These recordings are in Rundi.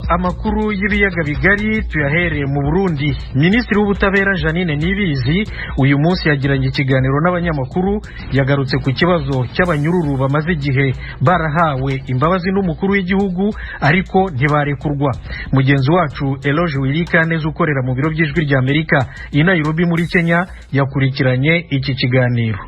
Amakuru y'ibiyaga bigari tuyahereye mu Burundi. Minisitiri w'Ubutabera Jeanine Nibizi uyu munsi yagiranye ikiganiro n'abanyamakuru, yagarutse ku kibazo cy'abanyururu bamaze igihe barahawe imbabazi n'umukuru w'igihugu ariko ntibarekurwa. Mugenzi wacu Eloge Wirikaneza ukorera mu biro by'Ijwi ry'Amerika i Nairobi muri Kenya yakurikiranye iki kiganiro.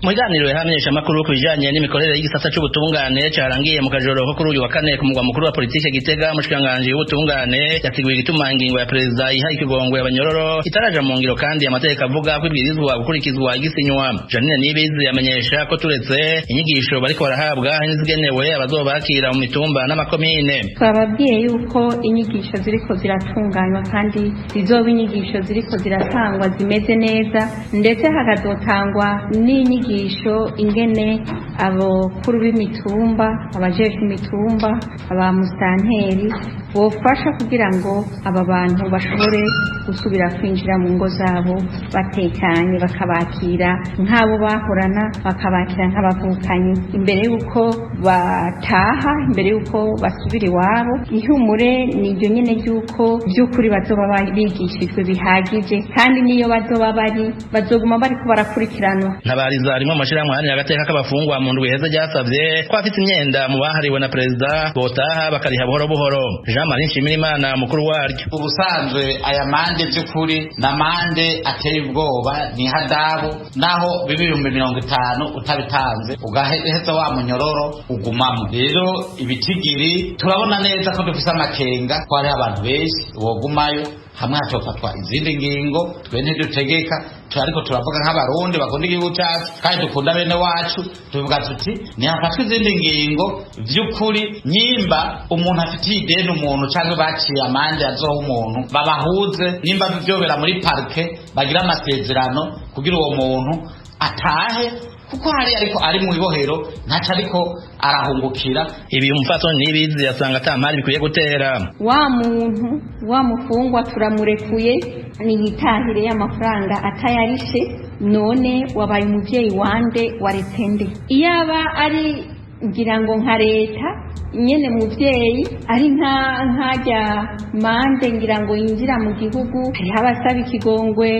Mu biganiro yahamenyesha amakuru ku bijanye n'imikorere y'igisata c'ubutungane carangiye mu kajoro ko kuri uyu wa kane ku mugwa mukuru wa politike Gitega, umushikiranganji w'ubutungane yasiguye igituma ingingo ya perezida iha ikigongwe abanyororo itaraja mu ngiro kandi amategeko avuga ko ibwirizwa gukurikizwa igisinywa. Janine Nibizi amenyesha ko turetse inyigisho bariko barahabwa n'izigenewe abazobakira mu mitumba n'amakomine. Twababwiye yuko inyigisho ziriko ziratunganywa kandi zizoba inyigisho ziriko ziratangwa zimeze neza, ndetse hakazotangwa n'inyigisho ingene abakuru b'imitumba, abajejwe imitumba, aba musitanteri bofasha kugira ngo aba bantu bashobore gusubira kwinjira mu ngo zabo batekanye, bakabakira nk'abo bahorana, bakabakira nk'abavukanyi imbere y'uko bataha, imbere y'uko basubira iwabo. Ihumure ni iryo nyene ry'uko by'ukuri bazoba bigishijwe bihagije, kandi n'iyo bazoba bari bazoguma bariko barakurikiranwa. Ntabariza rimwe amashirahamwe aharanira agateka k'abafungwa mu ndwi iheze ryasavye ko afite imyenda mu bahariwe na perezida botaha bakariha buhoro buhoro. Jean Marie Nshimirimana, mukuru waryo. Ubusanzwe aya mande by'ukuri ni amande ateye ubwoba, ni hadabu naho biba 50,000 utabitanze ugaheza wa munyororo ugumamo. Rero ibitigiri turabona neza ko dufise amakenga ko hariho abantu benshi bogumayo hamwe hatofatwa izindi ngingo. Twe ntidutegeka, ariko turavuga nk'Abarundi bakunda igihugu cyacu kandi dukunda bene wacu. Tuvuga tuti ntihafatwe izindi ngingo vy'ukuri, nyimba umuntu afitiye ideni umuntu cyangwa baciye amande azoha umuntu, babahuze, nimba vyobera muri parike bagira amasezerano kugira uwo muntu atahe, kuko hari ariko ari mu ibohero ntaco ariko arahungukira. Ibi umupfasoni Nibizi asanga ata mpari bikwiye gutera. Wa muntu wa mufungwa turamurekuye niyitahire y'amafaranga atayarishe, none wabaye umuvyeyi wande, waretse nde? Iyaba ari ngira ngo nka leta nyene muvyeyi, ari nka nkajya mande ngira ngo yinjira mu gihugu, hariho abasaba ikigongwe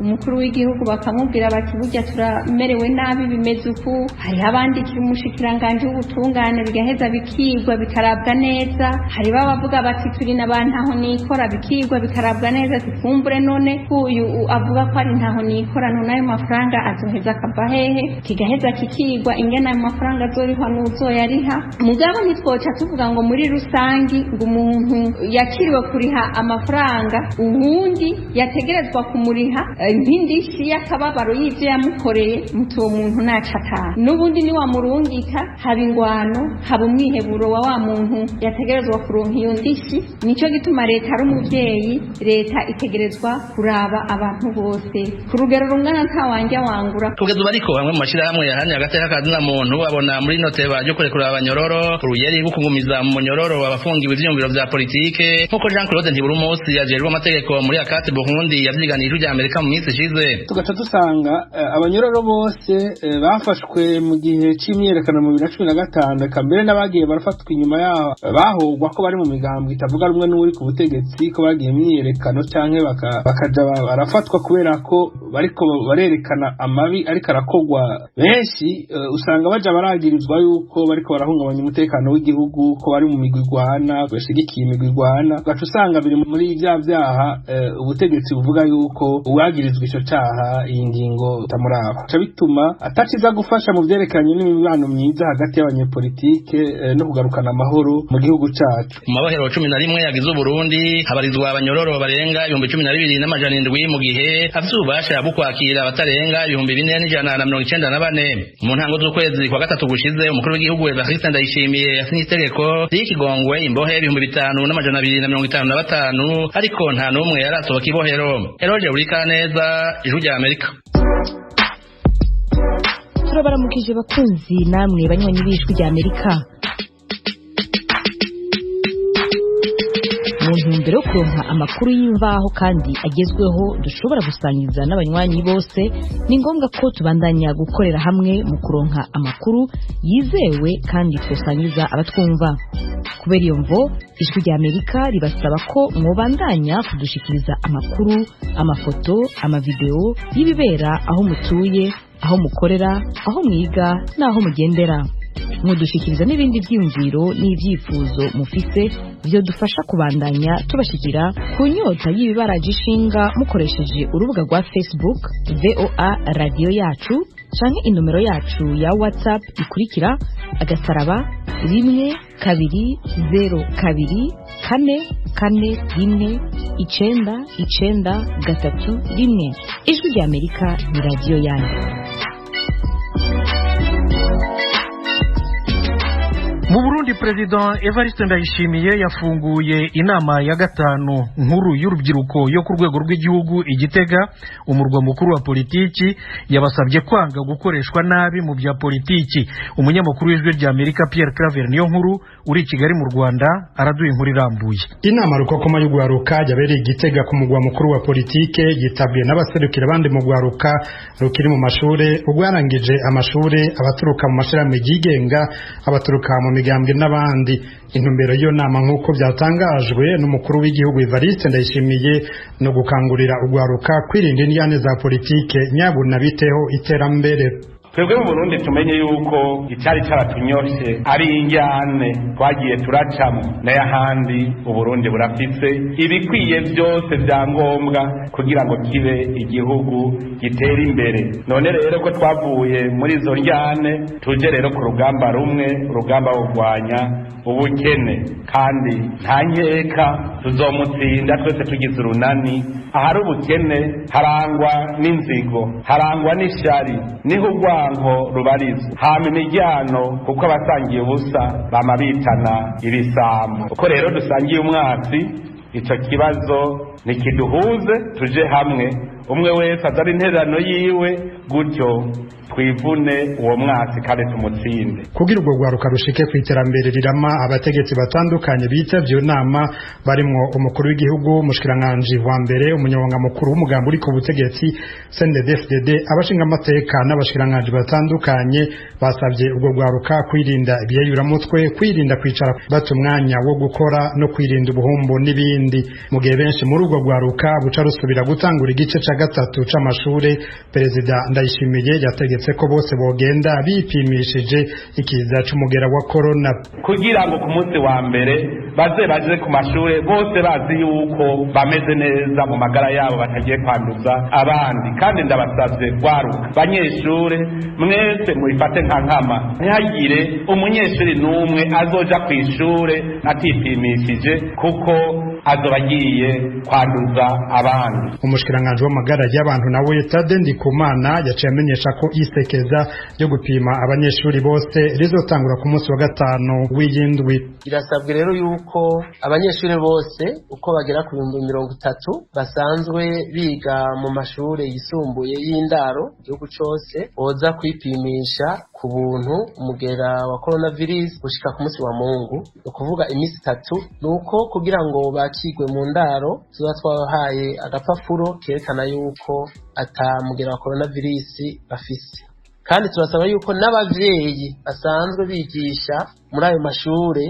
umukuru w'igihugu bakamubwira bati burya turamerewe nabi, bimeze uku. Hariho abandikira umushikiranganji w'ubutungane bigaheza bikigwa bikarabwa neza. Hariho abavuga bati turi na ba ntaho nikora, bikigwa bikarabwa neza, tikumbure none uyu avuga ko ari ntaho nikora, none ayo mafaranga azoheza akava hehe? Kigaheza kikigwa ingene ayo mafaranga azorihwa n'uzoyariha. Mugabo ntitwoca tuvuga ngo muri rusangi ngo umuntu yakiriwe kuriha amafaranga uwundi yategerezwa kumuriha nk'indishyi y'akababaro y'ibyo yamukoreye, muti uwo muntu naca ataha n'ubundi niwamurungika haba ingwano, haba umwiheburo wa wa muntu yategerezwa kuronka iyo ndishyi. Nico gituma leta ari umuvyeyi, leta itegerezwa kuraba abantu bose ku rugero rungana, nta wanjya wangura. Kugeza ubu ariko bamwe mu mashirahamwe yaharanira agateka ka zina muntu babona muri ino teba ryo kurekura abanyororo uruyeri rwo kugumiza mu munyororo abafungiwe ivyiyumviro vya politike, nk'uko Jean Claude Ntiburumusi ajejwe amategeko muri Akati Burundi yavyiganiye Ijwi rya Amerika mu minsi ishize. Tugaca dusanga abanyororo bose bafashwe mu gihe c'imyiyerekano mu 2015, eka mbere n'abagiye barafatwa inyuma yaho bahogwa ko bari mu migambwe itavuga rumwe n'uri ku butegetsi, ko bagiye mu myiyerekano canke bakaja barafatwa kubera ko bariko barerekana amabi ariko arakogwa. Benshi usanga baja baragirizwa yuko bariko barahungabanya umutekano w'igihugu, ko bari mu migwi igwana, bashigikiye imigwi igwana. Ugaca usanga biri muri vya vyaha ubutegetsi buvuga yuko uwagirizwa ico caha iyi ngingo itamuraba, bica bituma ataciza gufasha mu vyerekeranye n'imibano myiza hagati y'abanyepolitike no kugarukana amahoro mu gihugu cacu. Mu mabohero 11 yagize Uburundi habarizwa abanyororo barenga 12,700, mu gihe afise ububasha bwo kwakira abatarenga 4,194. Mu ntango z'ukwezi kwa gatatu gushize, umukuru w'igihugu Evariste Ndayishimiye yasinye itegeko ry'ikigongwe imbohe 5,255, ariko nta n'umwe yarasohoka ibohero. Eloge Burikaneza, Ijwi rya Amerika. Turabaramukije bakunzi namwe banywanyi b'Ijwi rya Amerika. Mu Mu ntumbero yo kuronka amakuru y'imvaho kandi agezweho dushobora gusangiza n'abanywanyi bose, ni ngombwa ko tubandanya gukorera hamwe mu kuronka amakuru yizewe kandi twosangiza abatwumva. Kubera iyo mvo, Ijwi rya Amerika ribasaba ko mwobandanya kudushikiriza amakuru, amafoto, amavideo y'ibibera aho mutuye, aho mukorera, aho mwiga n'aho mugendera. Mudushikiriza n'ibindi byiyumviro n'ibyifuzo mufise dufasha kubandanya tubashikira ku nyota y'ibibaraje ishinga mukoresheje urubuga rwa Facebook VOA Radiyo Yacu canke inomero yacu ya WhatsApp ikurikira: *12024419931. Ijwi rya Amerika ni radiyo yanyu. Mu Burundi, Perezida Evariste Ndayishimiye yafunguye inama ya gatanu nkuru y'urubyiruko yo ku rwego rw'igihugu i Gitega, umurwa mukuru wa politiki. Yabasabye kwanga gukoreshwa nabi mu bya politiki. Umunyamakuru w'Ijwi rya Amerika Pierre Claver niyo nkuru uri i Kigali mu Rwanda araduha inkuru irambuye. Inama rukokoma y'ugwaruka yabereye i Gitega ku mugwa mukuru wa politike yitabwe n'abaserukira abandi mu gwaruka rukiri mu mashure, urwarangije amashure, abaturuka mu mashirahamwe yigenga, abaturuka mu migambwe n'abandi. Intumbero y'iyo nama, nk'uko byatangajwe n'umukuru w'igihugu Evariste Ndayishimiye, no gukangurira ugwaruka kwirinda indyane za politike, nyabuna biteho iterambere. Twebwe mu Burundi tumenye yuko icyari cyaratunyoshe ari injyane twagiye turacamo, n'ayahandi Uburundi burafise ibikwiye byose bya ngombwa kugira ngo kibe igihugu gitera imbere. None rero ko twavuye muri izo njyane, tuje rero ku rugamba rumwe, urugamba wo kurwanya ubukene, kandi nta nkeka tuzomutsinda twese tugize urunani. Ahari ubukene harangwa n'inzigo, harangwa n'ishari, niho urwanko rubarizwa, hama imiryango, kuko abasangiye ubusa bama bitana ibisambo. Uko rero dusangiye umwatsi, icyo kibazo ntikiduhuze, tuje hamwe, umwe wese azana intererano yiwe, gutyo twivune uwo mwatsi kandi tumutsinde. Kugira urwo rwaruka rushike ku iterambere rirama, abategetsi batandukanye bitavye iyo nama, barimwo umukuru w'igihugu, umushikiranganji wa mbere, umunyamabanga mukuru w'umugambi uri ku butegetsi CNDD-FDD, abashingamateka n'abashikiranganji batandukanye, basabye urwo rwaruka kwirinda ibiyayuramutwe, kwirinda kwicara bata umwanya wo gukora, no kwirinda ubuhumbu n'ibindi. Mu gihe benshi muri urwo rwaruka buca rusubira gutangura igice ca gatatu c'amashure, Perezida Ndayishimiye yategetse ko bose bogenda bipimishije ikiza c'umugera wa corona. Kugira ngo ku munsi wa mbere baze baje ku mashure bose bazi yuko bameze neza mu magara yabo, batagiye kwanduza abandi. Kandi ndabasabye, rwaruka, banyeshure mwese, mubifate nka nkama, ntihagire umunyeshuri n'umwe azoja ku ishure atipimishije, kuko azoba agiye kwanduza abandi. Umushikiranganji w'amagara y'abantu nawe Tade Ndikumana yaciye amenyesha ko isekeza ryo gupima abanyeshuri bose rizotangura ku munsi wa gatanu w'iyindwi. Birasabwe rero yuko abanyeshuri bose uko bagera ku 30,000 basanzwe biga mu mashure yisumbuye y'indaro igihugu cose boza kwipimisha ku buntu umugera wa coronavirus gushika ku munsi wa Mungu, ni ukuvuga iminsi 3. Nuko kugira ngo bakigwe mu ndaro tuba twabahaye agapapuro kerekana yuko ata mugera wa coronavirus bafise. Kandi turasaba yuko n'abavyeyi basanzwe bigisha muri ayo mashure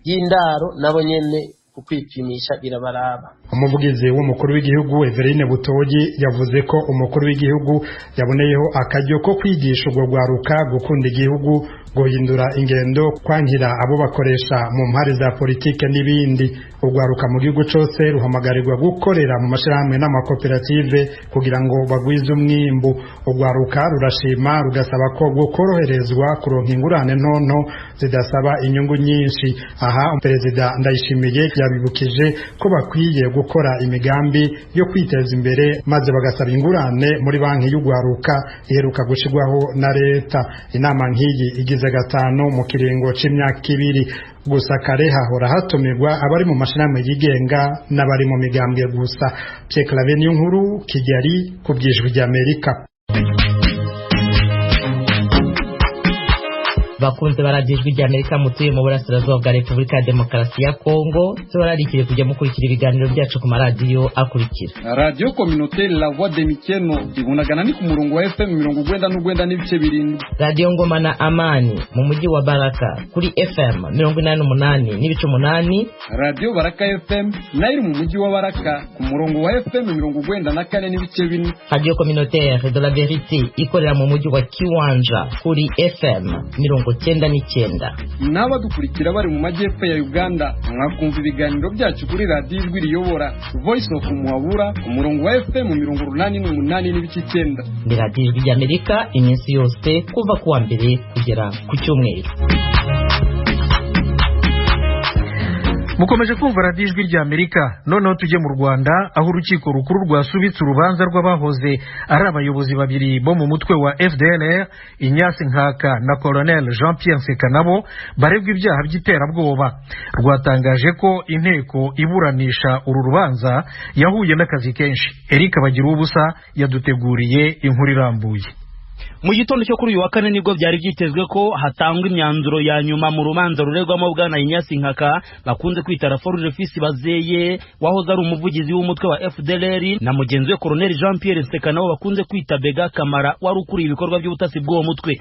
y'indaro nabo nyene kukwipimisha birabaraba. Umuvugizi w'umukuru w'igihugu Everine Butoyi yavuze ko umukuru w'igihugu yaboneyeho akaryo ko kwigisha urwo rwaruka gukunda igihugu, guhindura ingendo, kwankira abo bakoresha mu mpari za politike n'ibindi. Urwaruka mu gihugu cose ruhamagarirwa gukorera mu mashirahamwe n'amakoperative kugira ngo bagwize umwimbu. Urwaruka rurashima, rugasaba ko rwokoroherezwa kuronka ingurane ntonto zidasaba inyungu nyinshi. Aha Perezida Ndayishimiye yabibukije ko bakwiye gukora imigambi yo kwiteza imbere, maze bagasaba ingurane muri banki y'ugwaruka iheruka gushirwaho na leta. Inama nk'iyi igize gatanu mu kiringo c'imyaka 2 gusa. Kare hahora hatumirwa abari mu mashirahamwe yigenga n'abari mu migambwe gusa. Pierre Claver Niyonkuru, Kigali, ku bw'Ijwi ry'Amerika. Bakunze baradiyo Ijwi rya Amerika mutuye mu burasirazuba bwa Repubulika ya Demokarasi ya Kongo, tubararikire kujya mukurikira ibiganiro byacu ku maradiyo akurikira: Radiyo Communautaire La Voix de Mikeno ibunagana ni ku murongo wa FM 97.7, Radiyo Ngoma na Amani mu mujyi wa Baraka kuri FM 88.8, Radiyo Baraka FM nayo iri mu mujyi wa Baraka ku murongo wa FM 94.4, Radiyo Communautaire de la Verite ikorera mu mujyi wa Kiwanja kuri FM 99. N'abadukurikira bari mu majyepfo ya Uganda mwakumva ibiganiro byacu kuri radiyo Ijwi Riyobora Voice of Muhabura ku murongo wa FM 88.9. Ni radiyo Ijwi ry'Amerika iminsi yose kuva ku wa mbere kugera ku cyumweru. Mukomeje kumva radiyo Ijwi rya Amerika. Noneho tujye mu Rwanda, aho urukiko rukuru rwasubitse urubanza rw'abahoze ari abayobozi babiri bo mu mutwe wa FDLR, Ignace Nkaka na Colonel Jean Pierre Nsekanabo, baregwa ibyaha by'iterabwoba. Rwatangaje ko inteko iburanisha uru rubanza yahuye n'akazi kenshi. Eric Bagiruwubusa yaduteguriye inkuru irambuye. Mu gitondo cyo kuri uyu wa kane nibwo byari byitezwe ko hatangwa imyanzuro ya nyuma mu rubanza ruregwamo bwana Ignace Nkaka bakunze kwita Laforge Fils Bazeye, wahoze ari umuvugizi w'umutwe wa FDLR, na mugenzi we Colonel Jean Pierre Nsekanabo bakunze kwita Bega Kamara, wari ukuriye ibikorwa by'ubutasi bw'uwo mutwe.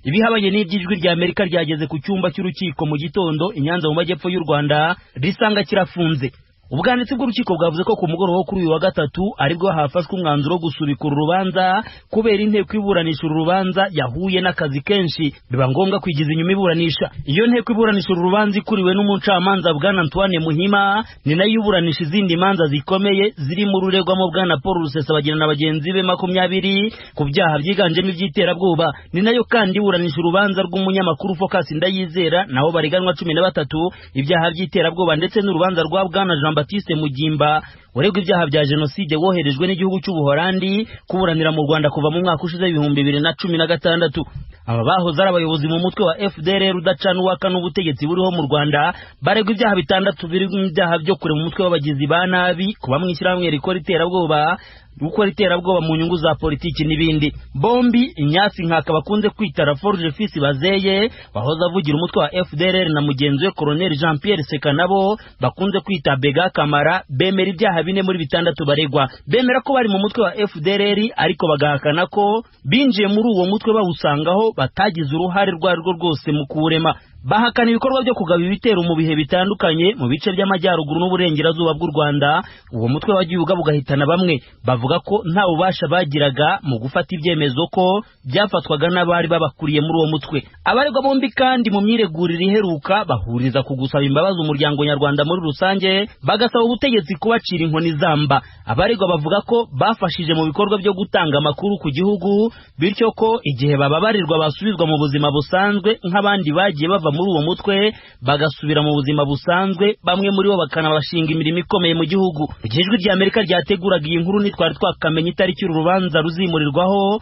Ibihabanye n'iby'Ijwi rya Amerika ryageze ku cyumba cy'urukiko mu gitondo i Nyanza mu majyepfo y'u Rwanda risanga kirafunze. Ubwanditsi bw'urukiko bwavuze ko ku mugoroba wo kuri uyu wa gatatu aribwo hafashwe umwanzuro wo gusubika uru rubanza kubera inteko iburanisha uru rubanza yahuye n'akazi kenshi, biba ngombwa kwigiza inyuma iburanisha. Iyo nteko iburanisha uru rubanza ikuriwe n'umucamanza bwana Antoine Muhima ni nayo iburanisha izindi manza zikomeye zirimo ururegwamo bwana Paul Rusesabagina na bagenzi be 20 ku byaha byiganjemo iby'iterabwoba. Ni nayo kandi iburanisha urubanza rw'umunyamakuru Focus Ndayizera naho bariganwa 13 ibyaha by'iterabwoba, ndetse n'urubanza rwa bwana Jean Baptiste Mugimba uregwa ibyaha bya jenoside woherejwe n'igihugu cy'Ubuholandi kuburanira mu Rwanda kuva mu mwaka ushize 2016. Aba bahoze ari abayobozi mu mutwe wa FDLR udacana uwaka n'ubutegetsi buriho mu Rwanda baregwa ibyaha 6 birimo ibyaha byo kurema umutwe w'abagizi ba nabi, kuba mu ishyirahamwe rikora iterabwoba, gukora iterabwoba mu nyungu za politiki n'ibindi. Bombi Ignace Nkaka bakunze kwita Laforge Fils Bazeye wahoze avugira umutwe wa FDLR na mugenzi we Colonel Jean Pierre Sekanabo bakunze kwita Bega Kamara bemera ibyaha 4 muri 6 baregwa. Bemera ko bari mu mutwe wa FDLR ariko bagahakana ko binjiye muri uwo mutwe bawusangaho batagize uruhare rwa rwo rwose mu kuwurema. Bahakana ibikorwa byo kugaba ibitero mu bihe bitandukanye mu bice by'amajyaruguru n'uburengerazuba bw'u Rwanda. Uwo mutwe wagiye ugaba ugahitana bamwe. Bavuga ko nta bubasha bagiraga mu gufata ibyemezo, ko byafatwaga n'abari babakuriye muri uwo mutwe. Abaregwa bombi kandi mu myiregurire iheruka bahuriza ku gusaba imbabazi umuryango nyarwanda muri rusange, bagasaba ubutegetsi kubacira inkoni zamba. Abaregwa bavuga ko bafashije mu bikorwa byo gutanga amakuru ku gihugu, bityo ko igihe bababarirwa basubizwa mu buzima busanzwe nk'abandi bagiye bava muri uwo mutwe bagasubira mu buzima busanzwe, bamwe muri bo bakanabashinga imirimo ikomeye mu gihugu. Igihe Ijwi rya Amerika ryateguraga iyi nkuru ntitwari twakamenya itariki uru rubanza ruzimurirwaho.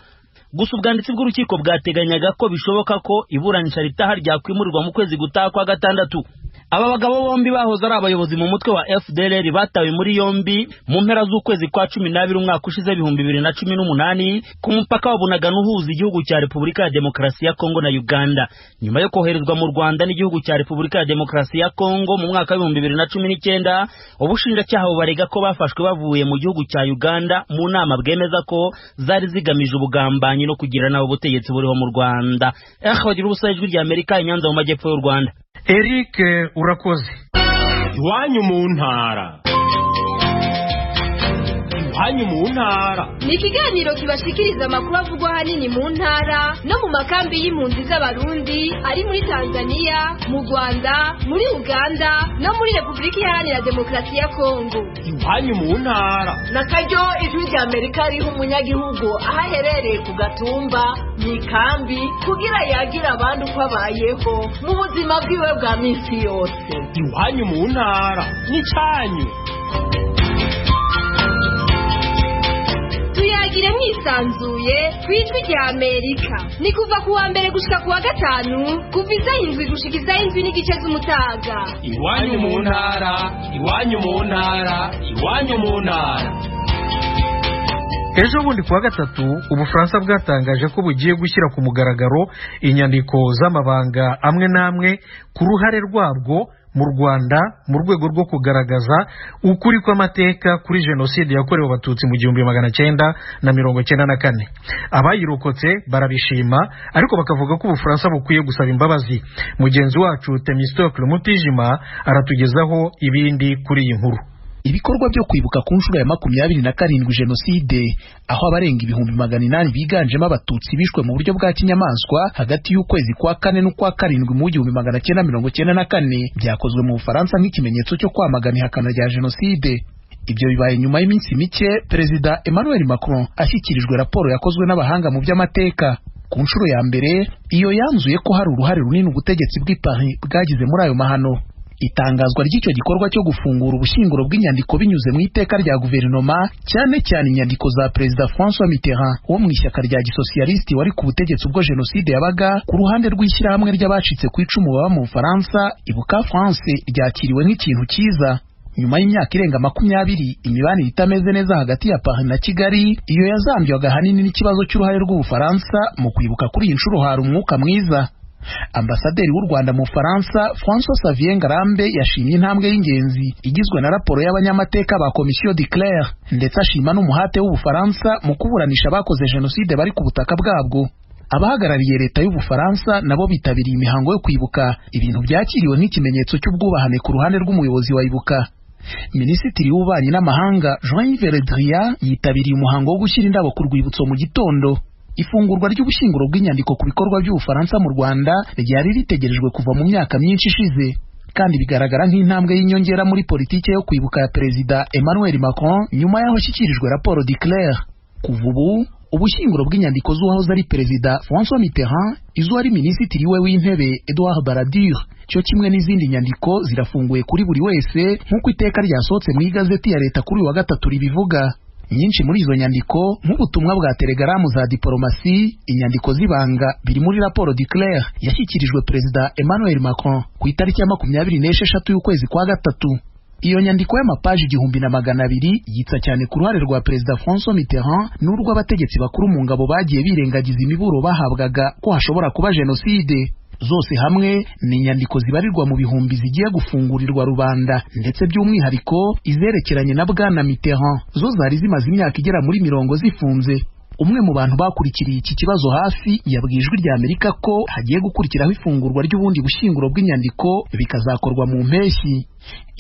Gusa ubwanditsi bw'urukiko bwateganyaga ko bishoboka ko iburanisha ritaha ryakwimurirwa mu kwezi gutaha kwa gatandatu. Aba bagabo bombi bahoze ari abayobozi mu mutwe wa FDLR batawe muri yombi mu mpera z'ukwezi kwa 12 umwaka ushize 2018 ku mupaka wa Bunagana uhuza igihugu cya Repubulika ya Demokarasi ya Kongo na Uganda. Nyuma yo koherezwa mu Rwanda n'igihugu cya Repubulika ya Demokarasi ya Kongo mu mwaka wa 2019, ubushinjacyaha bubarega ko bafashwe bavuye mu gihugu cya Uganda mu nama bwemeza ko zari zigamije ubugambanyi no kugira nabo ubutegetsi buriho mu Rwanda. Bagira ubusa, Ijwi rya Amerika, i Nyanza mu majyepfo y'u Rwanda. Eric urakoze. Iwanyu mu ntara. Iwanyu mu ntara ni ikiganiro kibashikiriza amakuru avugwa ahanini mu ntara no mu makambi y'impunzi z'Abarundi ari muri Tanzania, mu Rwanda, muri Uganda no muri Repubulika Iharanira Demokarasi ya Kongo. Iwanyu mu ntara na karyo Ijwi rya Amerika riha umunyagihugu aho aherereye ku Gatumba mu ikambi kugira yagira abandi uko abayeho mu buzima bwiwe bwa minsi yose. Iwanyu mu ntara n'icyanyu. Tuyagire mwisanzuye ku Ijwi rya Amerika. Ni kuva ku wa mbere gushika ku wa gatanu, kuva isaha 7 gushika isaha 7:30 z'umutaga. Iwanyu mu ntara, iwanyu mu ntara, iwanyu mu ntara. Ejo bundi kuwa gatatu, Ubufaransa bwatangaje ko bugiye gushyira ku mugaragaro inyandiko z'amabanga amwe n'amwe ku ruhare rwabwo mu Rwanda, mu rwego rwo kugaragaza ukuri kw'amateka kuri jenoside yakorewe Abatutsi mu 1994. Abayirokotse barabishima, ariko bakavuga ko Ubufaransa bukwiye gusaba imbabazi. Mugenzi wacu Temistocle Mutijima aratugezaho ibindi kuri iyi nkuru. Ibikorwa byo kwibuka ku nshuro ya 27 jenoside, aho abarenga 800,000 biganjemo Abatutsi bishwe mu buryo bwa kinyamaswa hagati y'ukwezi kwa 4 n'ukwa 7 mu 1994, byakozwe mu Bufaransa nk'ikimenyetso cyo kwamagana ihakana rya jenoside. Ibyo bibaye nyuma y'iminsi mike Perezida Emmanuel Macron ashyikirijwe raporo yakozwe n'abahanga mu by'amateka. Ku nshuro ya mbere iyo yanzuye ko hari uruhare runini ubutegetsi bw'i Paris bwagize muri ayo mahano. Itangazwa ry'icyo gikorwa cyo gufungura ubushyinguro bw'inyandiko binyuze mu iteka rya guverinoma, cyane cyane inyandiko za Perezida François Mitterrand wo mu ishyaka rya gisosiyalisti wari ku butegetsi ubwo jenoside yabaga, ku ruhande rw'ishyirahamwe ry'abacitse ku icumu baba mu Bufaransa Ibuka France, ryakiriwe nk'ikintu cyiza. Nyuma y'imyaka irenga 20 imibanire itameze neza hagati ya Paris na Kigali, iyo yazambywaga ahanini n'ikibazo cy'uruhare rw'Ubufaransa mu kwibuka, kuri iyi nshuro hari umwuka mwiza. Ambasaderi w'u Rwanda mu Bufaransa François Xavier Ngarambe yashimye intambwe y'ingenzi igizwe na raporo y'abanyamateka ba Komisiyo Duclert, ndetse ashima n'umuhate w'Ubufaransa mu kuburanisha abakoze jenoside bari ku butaka bwabwo. Abahagarariye leta y'Ubufaransa nabo bitabiriye imihango yo kwibuka, ibintu byakiriwe nk'ikimenyetso cy'ubwubahane ku ruhande rw'umuyobozi wa Ibuka. Minisitiri w'Ububanyi n'Amahanga Jean-Yves Le Drian yitabiriye umuhango wo gushyira indabo ku rwibutso mu gitondo. Ifungurwa ry'ubushyinguro bw'inyandiko ku bikorwa by'Ubufaransa mu Rwanda ryari ritegerejwe kuva mu myaka myinshi ishize, kandi bigaragara nk'intambwe y'inyongera muri politike yo kwibuka ya Perezida Emmanuel Macron nyuma y'aho ashyikirijwe raporo Duclert. Kuva ubu ubushyinguro bw'inyandiko z'uwahoze ari Perezida François Mitterrand, iz'uwari Minisitiri we w'Intebe Edouard Balladur, cyo kimwe n'izindi nyandiko zirafunguye kuri buri wese, nk'uko iteka ryasohotse mu igazeti ya leta kuri uyu wa gatatu ribivuga. Nyinshi muri izo nyandiko, nk'ubutumwa bwa telegaramu za diporomasi, inyandiko z'ibanga, biri muri raporo Duclert yashyikirijwe Perezida Emmanuel Macron ku itariki ya 26 y'ukwezi kwa gatatu. Iyo nyandiko y'amapaji 1200 yitsa cyane ku ruhare rwa Perezida François Mitterrand n'urw'abategetsi bakuru mu ngabo bagiye birengagiza imiburo bahabwaga ko hashobora kuba jenoside. Zose hamwe ni inyandiko zibarirwa mu bihumbi zigiye gufungurirwa rubanda, ndetse by'umwihariko izerekeranye na Bwana Mitterrand zo zari zimaze imyaka igera muri 40 zifunze. Umwe mu bantu bakurikiriye iki kibazo hafi yabwiye Ijwi rya Amerika ko hagiye gukurikiraho ifungurwa ry'ubundi bushyinguro bw'inyandiko, bikazakorwa mu mpeshyi.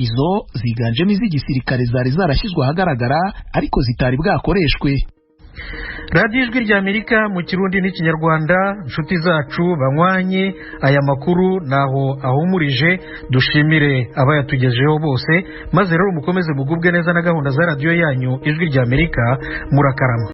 Izo ziganjemo iz'igisirikare zari zarashyizwe ahagaragara ariko zitari bwakoreshwe. Radiyo Ijwi rya Amerika mu Kirundi n'Ikinyarwanda, inshuti zacu banywanye, aya makuru naho ahumurije, dushimire abayatugejeho bose, maze rero mukomeze mugubwe neza na gahunda za radiyo yanyu Ijwi rya Amerika. Murakarama.